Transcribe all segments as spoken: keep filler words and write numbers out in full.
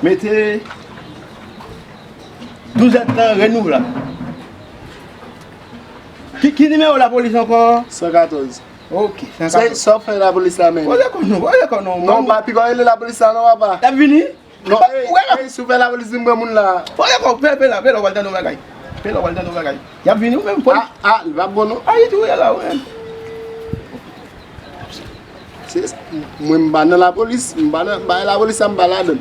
Mete douz èdtan renouvlab. Ki, ki nimewo lapolis ankò? San katòz. Ok, san katòz. Sa w fè lapolis la menm? Poze kò non, poze kò non. Non, pa pika rele lapolis la non, papa. L ap vini? Non, ey, ey, si w fè lapolis vin pran moun la. Poze kò, pe, pe la, pe la, w pral tande yon bagay. Pe la, w pral tande yon bagay. Y ap vini ou menm, polis. Ah, ah, li p ap bon non. Ayiti ou ye la, ou menm. Se, mwen m pa nan lapolis, m pa nan, bagay lapolis sa m pa ladann.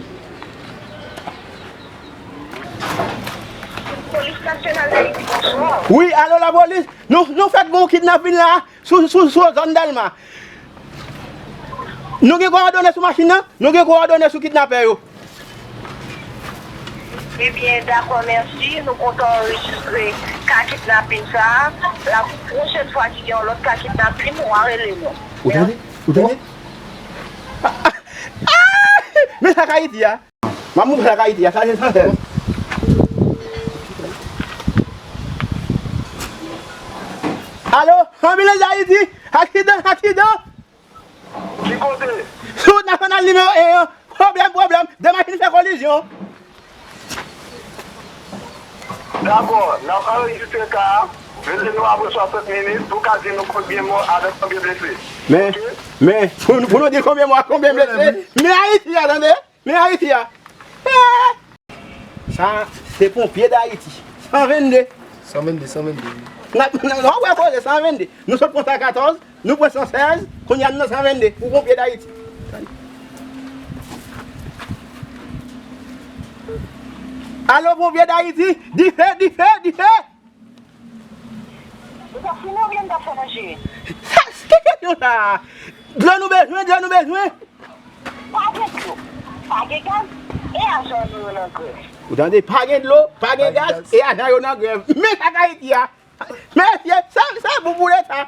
Polis Nasyonal Dayiti, bonswa. Wi, alo lapolis, nou, nou fèk gen yon kidnapin la, sou, sou, sou zòn Dèlma. Nou gen kowòdone sou machin nan, nou gen kowòdone sou kidnapè yo. Ebyen, dakò, mèsi. Nou kontan anrejistre ka kidnapin sa a. La pwochèn fwa ki gen yon lòt ka kidnapin, w a rele nou. Ou tande? Ou tande? Ah, ah, ah! Men sa k Ayiti a. M ap montre sa k Ayiti a, sa se san sèz. Alo, anbilans Ayiti! Aksidan, aksidan! Ki kote? Sou wout nasyonal nimewo en an. Pwoblèm, pwoblèm. De machin fè kolizyon. Dakò, n ap anrejistre ka a. Rele nou apre swasant minit pou w ka di nou konbyen mò avèk konbyen blese. Men, men, pou, pou nou di konbyen mò ak konbyen blese. Men Ayiti a, tande. Men Ayiti a. Eh! Sa, se ponpye Dayiti. San vennde. San vennde, san vennde. N ap, n ap, w ap wè koze, san vennde. Nou sot pran san katòz, nou pran san sèz, kounye a n nan san vennde pou ponpye Dayiti. Alo, ponpye Dayiti, dife, dife, dife! Ou t ap fimen oubyen m t ap fè manje? Sa, ki kesyon sa a? Dlo nou bezwen, dlo nou bezwen. Pa gen dlo, pa gen gaz, e ajan nou yo nan grèv. Ou tande, pa gen dlo, pa gen gaz, e ajan yo nan grèv. Men sa k Ayiti a. Mesye, sa, sa bon pou Leta.